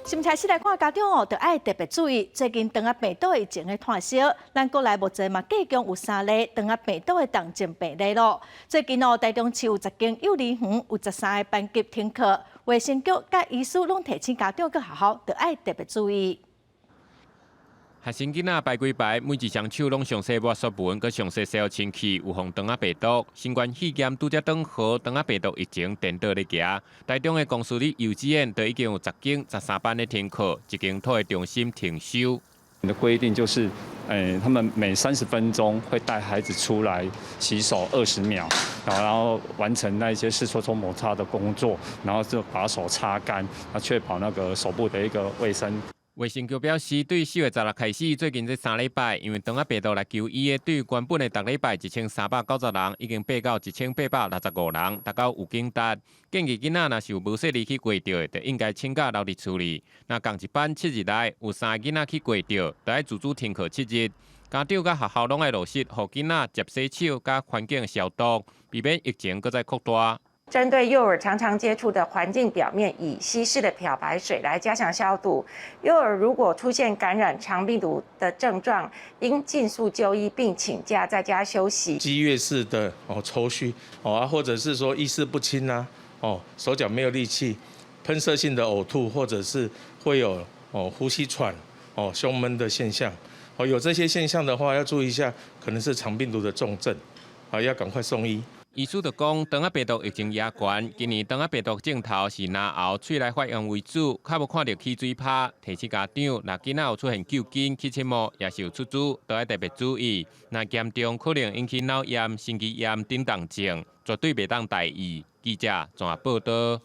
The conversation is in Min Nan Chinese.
心菜市來看家長哦，著愛特別注意，最近腸仔病毒疫情的湠燒，咱國內目前嘛繼續有三例腸仔病毒的重症病例咯。最近哦，台中市有10間幼兒園有13個班級停課，衛生局佮醫師攏提醒家長佮學校，著愛特別注意。學生囡仔排幾排，每一雙手攏詳細抹雪文，閣詳細洗清氣，預防腸仔病毒。新冠肺炎拄才轉好，腸仔病毒疫情顛倒咧行。台中的公私立幼稚園都已經有10間13班咧停課，一間托育中心停收。的規定就是，他們每30分鐘會帶孩子出來洗手20秒，然後完成那一些試搓搓抹擦的工作，然後就把手擦乾，啊，確保那個手部的一個衛生。衛生局表示，對4月16開始，最近這3禮拜，因為腸仔病毒來求醫的，對原本的逐禮拜1390人，已經變到1865人，達到預警值。建議囡仔若是有無細膩去蠍著的，就應該請假留佇厝裡。若仝一班7日內有三个囡仔去蠍著，就愛自主停課7日。家長佮學校攏愛落實，予囡仔捷洗手佮環境消毒，避免疫情閣再擴大。針對幼兒常常接觸的環境表面，以稀釋的漂白水來加強消毒。幼兒如果出現感染腸病毒的症狀，應盡速就醫並請假在家休息。激越式的哦抽搐哦啊，或者是說意識不清啊，哦手腳沒有力氣，噴射性的嘔吐，或者是會有哦呼吸喘、哦胸悶的現象。哦有這些現象的話，要注意一下，可能是腸病毒的重症，啊要趕快送醫。醫師就講，腸仔病毒疫情也懸，今年腸仔病毒症頭是咽喉、喙內發炎為主，較無看著起水泡。提醒家長，若囡仔有出現糾筋、起刺毛，抑是有出珠，都愛特別注意。若嚴重可能引起腦炎、心肌炎等重症，絕對袂當大意。記者綜合報導。